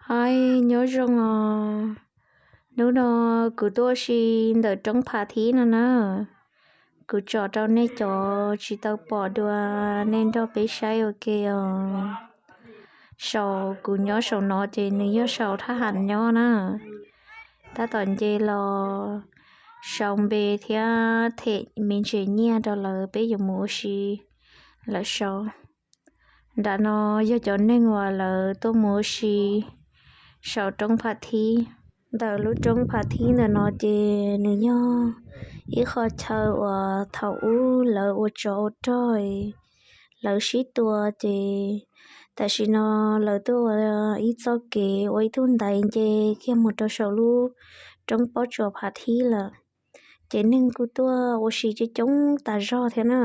Hais nyob zoo os, hnub no kuv tuaj ua si ntawm roob Phav Thib no na. Kuv tsom rau nej cov tsis tau pom dua, nej nrog peb saib ua ke os. Saum kuv nyob saum no ces nws yog saum thab ham nyob na. Tab tom nce los sau npe thiab them me ntsis nyiaj rau lawv peb yuav mus ua si lawm saud. Nram no yog cov neeg uas lawv tuaj mus ua si saum roob Phav Thib. Ntawm lub roob Phav Thib ntawm no ces nws yog ib qho chaw uas thaum ub lawv ua tsov ua rog lawv sib tua ces tam sim no lawv tuaj ua ib txoj kev ua ib tug ntaiv nce kiag mus rau saum lub roob pob tsuas Phav Thib lawm. Ces neeg kuj tuaj ua si coob coob tas zog thiab na.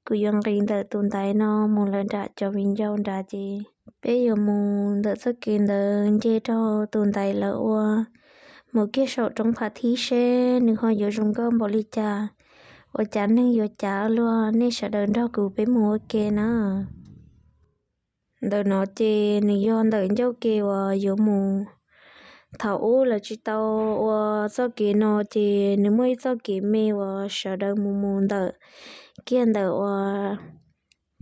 Kuv yuav nqis ntawm tus ntaiv no mus lawm nram cov viv ncaus nrad ces peb yuav mus ntawm txoj kev ntawd nce rau tus ntaiv lawv ua mus kiag saum roob Phav Thib seb nws ho yuav zoo nkauj npaum li cas, ua cas neeg yuav cav luag. Nej sawv daws nrog kuv peb mus ua ke na. Ntawm no ces nws yog ntawm ncauj ke uas yuav mus. Thaum ub lawv tsis tau ua txoj kev no ces nws muaj ib txoj kev me uas sawv daws mus mus ntawm kiag ntawm uas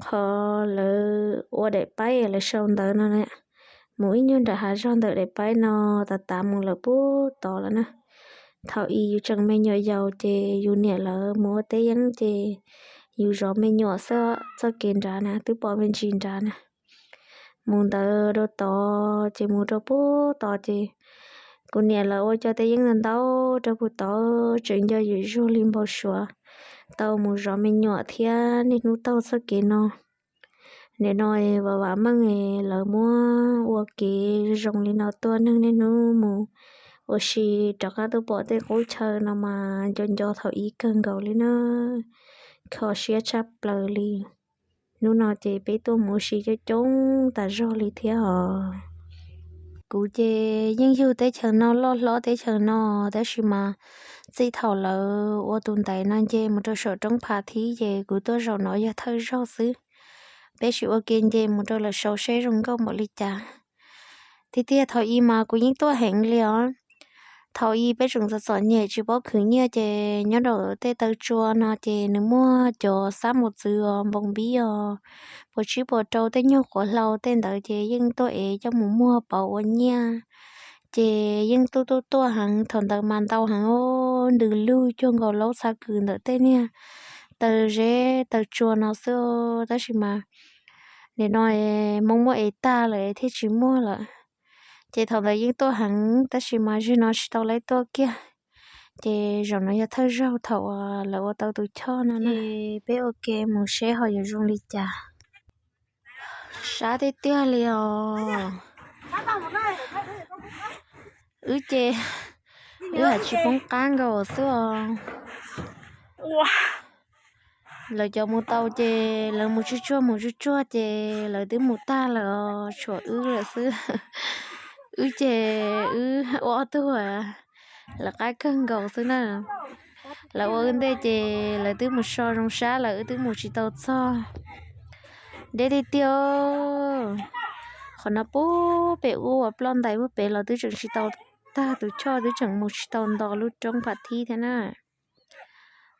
qhov lawv ua daim paib lawv sau ntawv no, mus ib nyuag nram hav zog ntawm daim paib no tav tav mus lawm puag tod lawm na. Thaum i yus tseem me nyuam yaus ces yus niam lawv mus ua teb yeeb ces yus zov me nyuam xwb. Txoj kev nrad na twb pom me ntsis nrad na. Mus ntawd rau tod ces mus rau puag tod ces kuv niam lawv ua cov teb yeeb ntau ntau rau puag tod, tseem nco yus zuag li npau suav tau mus zov me nyuam thiab niaj hnub taug txoj kev no. Nim no vam vam meej lawv muab ua kev zoo li no tuaj, neeg niaj hnub mus ua si rov qab tuaj pom tej qub chaw no mas nco nco thaum ub kawg nkaus li na. Kho siab tshaj plaws li. Hnub no ces peb tuaj mus ua si coob coob tas zog li thiab os. Kuv ces yeej yug teb chaws no loj hlob teb chaws no, tab sis mas txij thaum lawv ua tus ntaiv no nce mus rau saum roob Phav Thib ces kuv tuaj zaum no yog thawj zaug xwb. Peb sim ua ke nce mus rau lawm saud seb zoo nkauj npaum li cas. Tiag tiag thaum ub mas kuv yeej tuaj heev li os. Thaum ub peb tseem txom txom nyem tsis paub khwv nyiaj ces nyob rau tej taw tsua no ces nws muaj cov xab mos txwv os, npoo npib os, puas tsib puas rau tej nyuag quav hlau tej ntawd ces yeej tuaj ev coj mus muag pauv ua nyiaj. Ces yeej tuaj tuaj tuaj heev, thaum ntawd mas ntau heev, ntws lug cuag nkaus laub txha kws ntawm tej niag taw zeb taw tsua no xwb. Tab sis mas nim no Hmoob muab ev tag lawm thiaj tsis muag lawm. Ces thaum ntawd yeej tuaj heev tab sis mas zaum no tsis tau lawv tuaj kiag. Ces zaum no yog thawj zaug thaum uas lawv ua tau tus choj no na. Peb ua ke mus seb ho yuav zoo li cas. Sab tiag tiag li os. Wb ces wb hais tsis poob qab nkaus xwb os. Lawv cov mus tau ces lawv mus tsuag tsuag mus tsuag tsuag ces lawv twb mus tag lawm os, tshuav wb lawm xwb. Wb ces wb ua ob tug lawv qab kawg nkaus xwb na. Lawv ua wb ntej ces lawv twb mus so zoo sab lawm, wb twb mus tsis tau txog. Deb tiag tiag. Qhov no puag pem ub uas ploj ntais puag pem los twb tseem tsis tau tag tus choj, twb tseem mus tsis tau nto lub roob Phav Thib thiab na.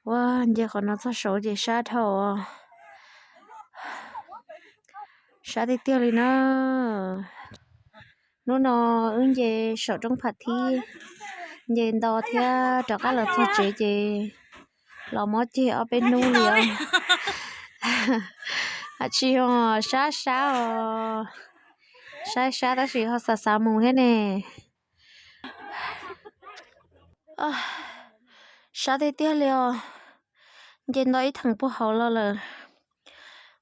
Ua nce qhov no txog saud ces sab dhau. Sab tiag tiag li na. Hnub no wb nce saum roob Phav Thib, nce nto thiab rov qab los txog tsev ces los mob ceg ob peb hnub li os. Hais tsis os, sab sab os. Sab sab tab sis ho xav xav mus thiab ne. Sab tiag tiag li os. Nce nto ib theem puag hauv los lawm.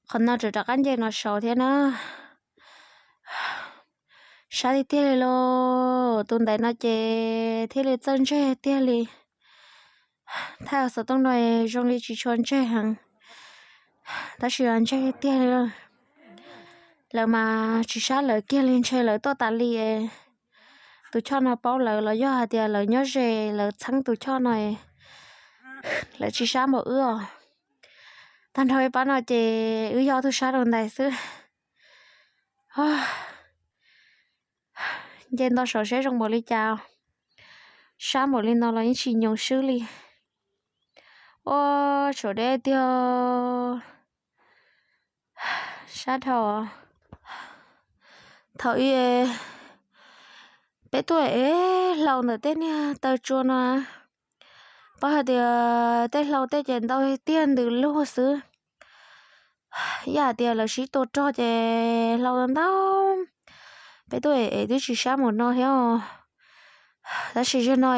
Qhov no tseem rov qab nce no saud thiab na. Sab tiag tiag li lauj, tus ntaiv no ces thiaj li txawj ntseg tiag li. Thaij xov tooj no zoo li tsis tshua ntseg heev, tab sis ntseg tiag li. Lawv mas tsis sab lawv kiag li, ntshe lawv tuaj tas li. Tus choj no paub lawv los yog hais tias lawv nyob ze lawv txheeb tus choj no, lawv tsis sab npaum wb os. Tag nrho ib pab no ces wb yog ob tug sab rau ntais xwb. Nce nto saum seb zoo npaum li cas. Sab npaum li no los yeej tsis nyoos swb li. Ua, tshuav deb tiag. Sab dhau. Thaum ub peb tuaj ev hlau ntawm tej niag taw tsua no, pab hais tias tej hlau tej ces ntau tiag ntws lug xwb. Yam hais tias lawv sib tua rog ces hlau ntau ntau. Peb tuaj ev twb tsis sab mus no thiab. Tab sis zaum no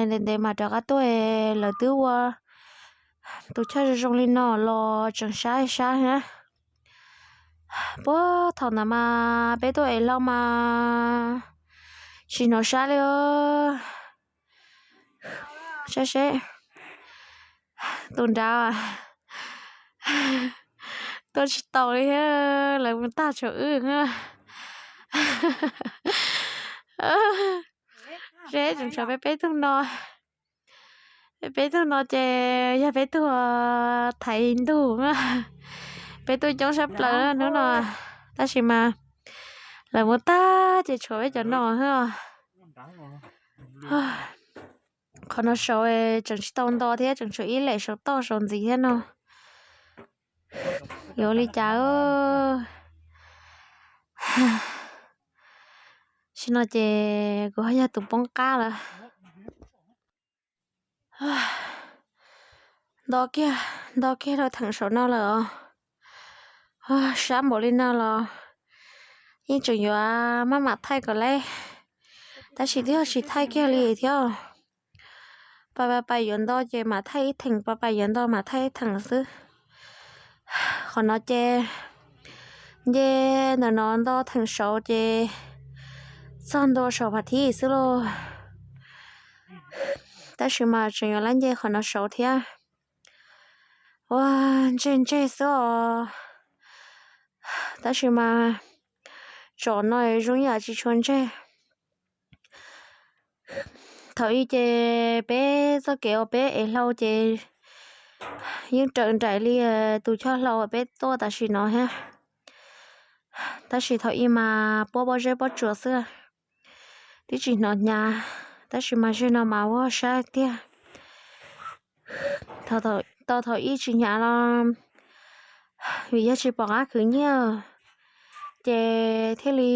ntev ntev mas rov qab tuaj, lawv twb ua tus choj zoo zoo li no los tseem sab sab thiab. Puag thaum ntawd mas peb tuaj ev hlau mas tsis hnov sab li os. Saib seb, tus nrad tuaj tsis tau li thiab, lawv mus tag tshuav wb. Seb tseem tshuav peb peb tug no. Peb peb tug no ces yog peb tug thaiv ntug. Peb tuaj coob sab plaws hnub no, tab sis mas lawv mus tag ces tshuav peb cov no xwb. Qhov no saud tseem tsis tau nto thiab, tseem tshuav ib lem saum toj saum ntxiv thiab no. Yuav ua li cas? Sim no ces kuv ho yog tus poob qab lawm. Nto kiag, nto kiag rau theem saum no lawm os. Sab npaum li no los yeej tseem yuav maj mam thaij kom leb, tab sis twb yog tsis thaij kiag li thiab. Pais pais pais yuav nto ces mam thaij ib theem, pais pais yuav nto mam thaij ib theem xwb. Qhov no ces nce ntawm no nto theem saud ces txog ntua saum phav thib xwb lauj. Tab sis mas tseem yuav lab nce qhov no saud thiab. Ua, ntseg ntseg xwb os. Tab sis mas tsom no zoo yam tsis tshua ntseg. Thaum ub ces peb txoj kev uas peb ev hlau ces yeej raws nraim li tus choj hlau uas peb tuaj tam sim no thiab. Tab sis thaum ub mas puab pob zeb pob tsuas xwb, twb tsis hnov hnyav, tab sis mas zaum no mas ua sab tiag. Tau thaum ub tsis hnyav los vim yog tsis pom qab khwv nyiaj ces thiaj li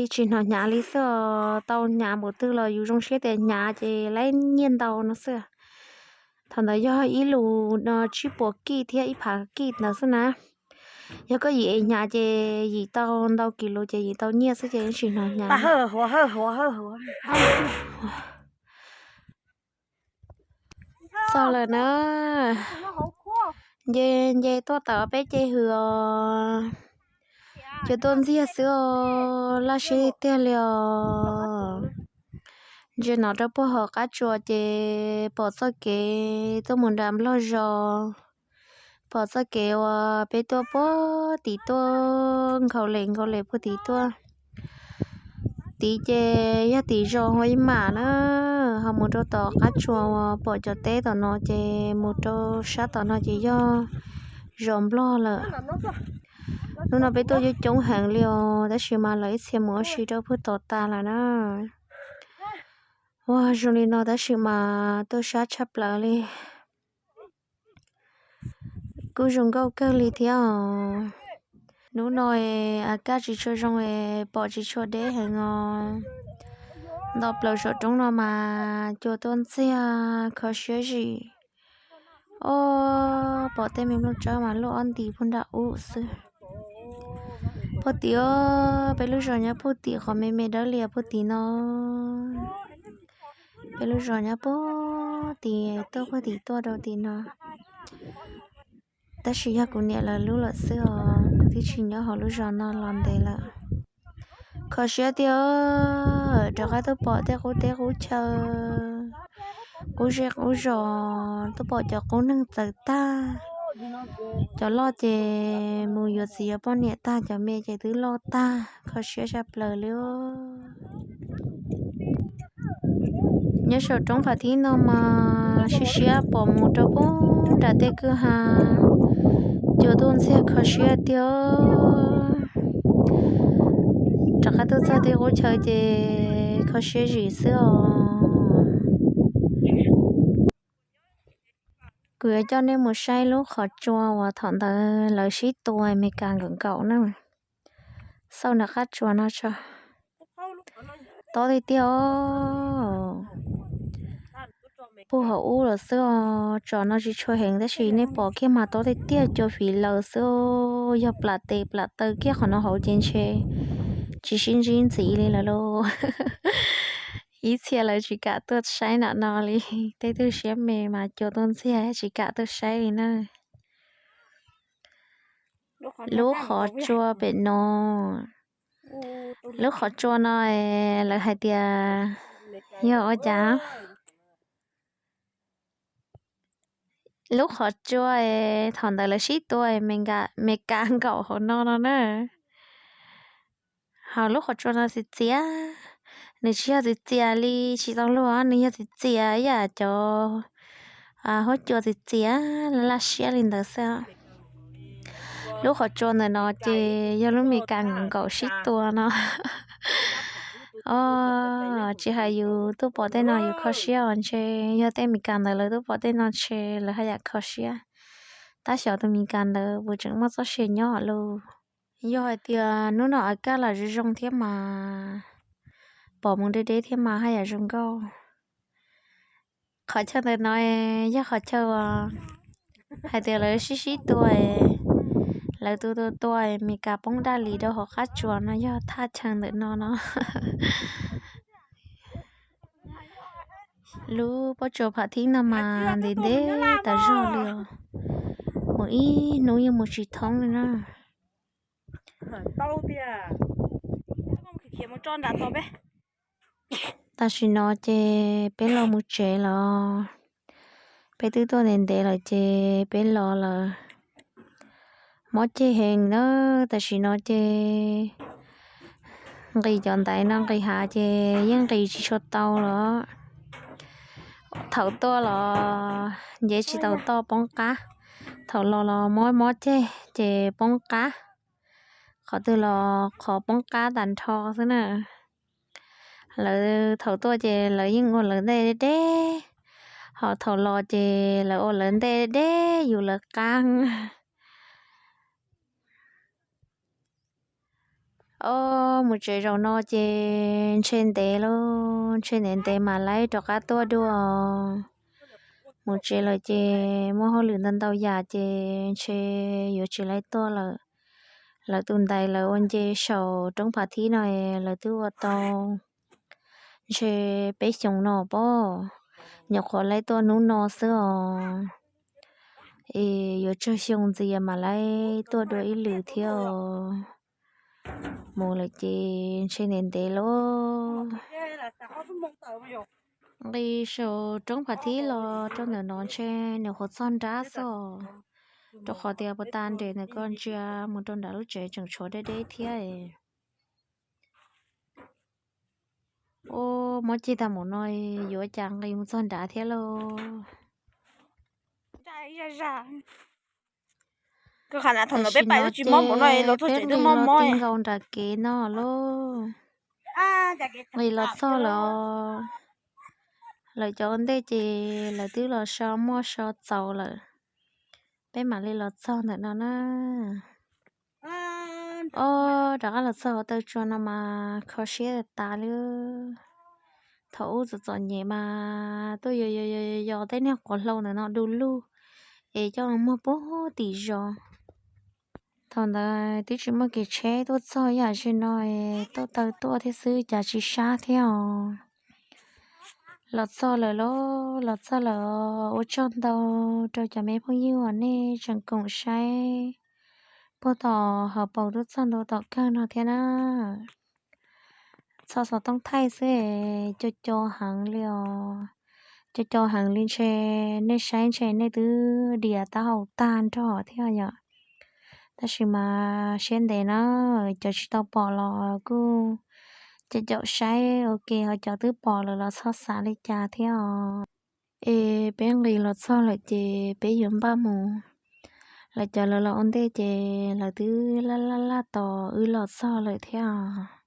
tsis hnov hnyav li xwb os. Tau hnyav npaum twg los yus zoo siab tias hnyav ces lab nyiaj ntau no xwb. Thaum ntawd yog ib lus no tsib puas kij thiab ib phav kij ntawd xwb na. Yog koj yim ev hnyav ces yim tau ntau kis lus ces yim tau nyiaj xwb ces yeej tsis hnov hnyav. Txog lawm na. Nce nce tuaj tawm peb ce hws os. Cua tuaj ntxiag xwb os, laj siab tiag li os. Ntsia no rau puag hauv qab tsuas ces pom txoj kev tuaj mus nram Nplog zos, pom txoj kev uas peb tuaj puag tim tuaj nkhaus lem nkhaus lem puag tim tuaj. Tid ces yog tim zos Huab Ib Mam na, ho mus rau tom qab tsuas uas pom cov teb tom no ces mus rau sab tom no ces yog zos Nplog lawm. Hnub no peb tuaj coob coob heev li os, tab sis mas lawv ib txhia mus ua si rau puag tom tas lawm na. Ua zoo li no tab sis mas tuaj sab tshaj plaws li. Kuj zoo nkauj kawg li thiab os. Hnub no a kaj tsis tshua zoo es pom tsis tshua deb heev os. Nto plaws saum roob no mas cua tuaj ntxiag kho siab zim. Ob, pom tej me nplooj tsawb mas luaj ob nti puag nram ub xwb. Puag tim os, peb lub zos nyob puag tim qhov me me dawb lias puag tim no. Peb lub zos nyob puag tim tuaj puag tim tuaj rau tim no. Tab sis yog kuv niam lawv lub lawm xwb os, kuv twb tsis nyob hauv lub zos no los ntev lawm. Kho siab tiag, rov qab tuaj pom tej qub teb qub chaw, qub zej qub zos, tuaj pom cov qub neeg txawm tag. Cov loj ces mus yuav txiv yuav poj niam tag, cov me ces twb loj tag, kho siab tshaj plaws li. Nyob saum roob qhov thib no mas siab siab pom mus rau puag nram tej kwj ha, cua tuaj ntxiag kho siab tiag. Rov qab tuaj txog tej qub chaw ces kho siab zim xwb os. Kuv yuav coj nej mus saib lub qhov tsua uas thaum ntawd lawv sib tua Amelikas nkaum nkaum na. Xauj nram qab tsua no tso. Tob tiag tiag os. Puag hauv ub los xwb os, tsua no tsis tshua heev tab sis nej pom kiag mas tob tiag tiag, cua fiv laws xwb. Yog plam tes plam taw kiag qhov no hauv ces ntshe tsis sib ntsib ntxiv li lawm lauj. Ib txhia lawv tsis kam tuaj saib nram no li, tej tug siab me mas cua tuaj ntxiag tsis kam tuaj saib li na. Lub qhov tsua pem no, lub qhov tsua no lawv hais tias yog ua cas? Lub qhov tsua thaum ntawd lawv sib tua Amelikas nkaum hauv no no na. Ho lub qhov tsua no txias txias, nws tsis yog txias txias li tsis tau luag, nws yog txias txias ib yam cov huab cua txias txias laj laj siab li ntawd xwb. Lub qhov tsua ntawm no ces yog lub Amelikas nkaum sib tua no. Os, tsis hais yus tuaj pom tej no yus kho siab os, ntshe yog tej Amelikas ntawd lawv tuaj pom tej no ntshe lawv haj yam kho siab. Tab xyov tus Amelikas ntawd puas tseem muaj txoj sia nyob lauj. Yog hais tias hnub no a kaj lam zoo zoo thiab mas pom mus deb deb thiab mas haj yam zoo nkauj. Qhov chaw ntawm no yog qhov chaw uas hais tias lawv sib sib tua, lawv tua tua tua Amelikas poob daj lis rau hauv qab tsua no yog thaj chaw ntawm no no. Lub pob tsuas Pham Thib no mas ntev ntev tas zog li os. Mus ib hnub yeej mus tsis thoob li na. Tam sim no ces peb los mus tsev los, peb twb tuaj ntev ntev lawm ces peb los lawm. Mob ceg heev na, tam sim no ces nqis cov ntaiv no nqis hav ces yeej nqis tsis tshua tau los. Thaum tuaj los nce tsis taus toj poob qab, thaum los los mob mob ceg ces poob qab. Qhov twg los qhov poob qab tas nrho xwb na. Lawv thaum tuaj ces lawv yeej ua lawv ntej deb deb, ho thaum los ces lawv ua lawv ntej deb deb yus lawv qab. Os, mus tsev zaum no ces ntshe ntev lauj, ntshe ntev ntev mam li rov qab tuaj dua. Mus tsev lawm ces muaj hauj lwm ntau ntau yam ces ntshe yuav tsis li tuaj lawm. Lawv tus ntaiv lawv ua nce saum roob Phav Thib no, lawv twb ua tau ntshe peb xyoos no pob, nyuam qhuav li tuaj hnub no xwb os. Es yuav tsawg xyoo ntxiv mam li tuaj dua ib lwm thiab os. Mus lawm ces ntshe ntev ntev lauj. Nqis saum roob Phav Thib los rau ntawm no ntshe nyuam qhuav txog nrab xwb os, rau qhov tias puas tas nres ntawm ko ntsia mus rau nram lub tsev tseem tshuav deb deb thiab. Ua mob ceg tag npaum no yuav cas nqis mus txog nrad thiab lauj. Tam sim no ces peb nqis los ti nkaus nram kev no lauj. Nqis los txog lawm, lawv cov ua ntej ces lawv twb los so muaj so txaus lawm, peb mam li los txog ntawm no na. Os, rov qab los txog hauv taw tsua no mas kho siab tas li. Thaum ub txom txom nyem mas tuaj yos yos yos tej niag quav hlau ntawm no du lug es coj muag puag tim zos. Thaum ntawd twb tsis muaj kev tsheb tuaj txog ib yam li no, tuaj taw tuaj thiab xwb cas tsis sab thiab os. Los txog lawm lauj, los txog lawm, ua tsaug ntau rau cov me phooj ywg uas nej tseem koom saib puag tom hauv paus tuaj txog ntua tom kawg no thiab na. Txog xov tooj thaij xwb, co co heev li os. Co co heev li ntshe nej saib ntshe nej twb dias taub hau tag nrho thiab yom. Tab sis mas siab ntev na, cov tsis tau pom los kuj caum caum saib ua ke, ho cov twb pom lawm los txhob xav li cas thiab os. Es peb nqis los txog lawm ces peb yuav npaj mus. Lawv cov lawv los ua ntej ces lawv twb laj laj laj tos wb los txog lawm thiab os.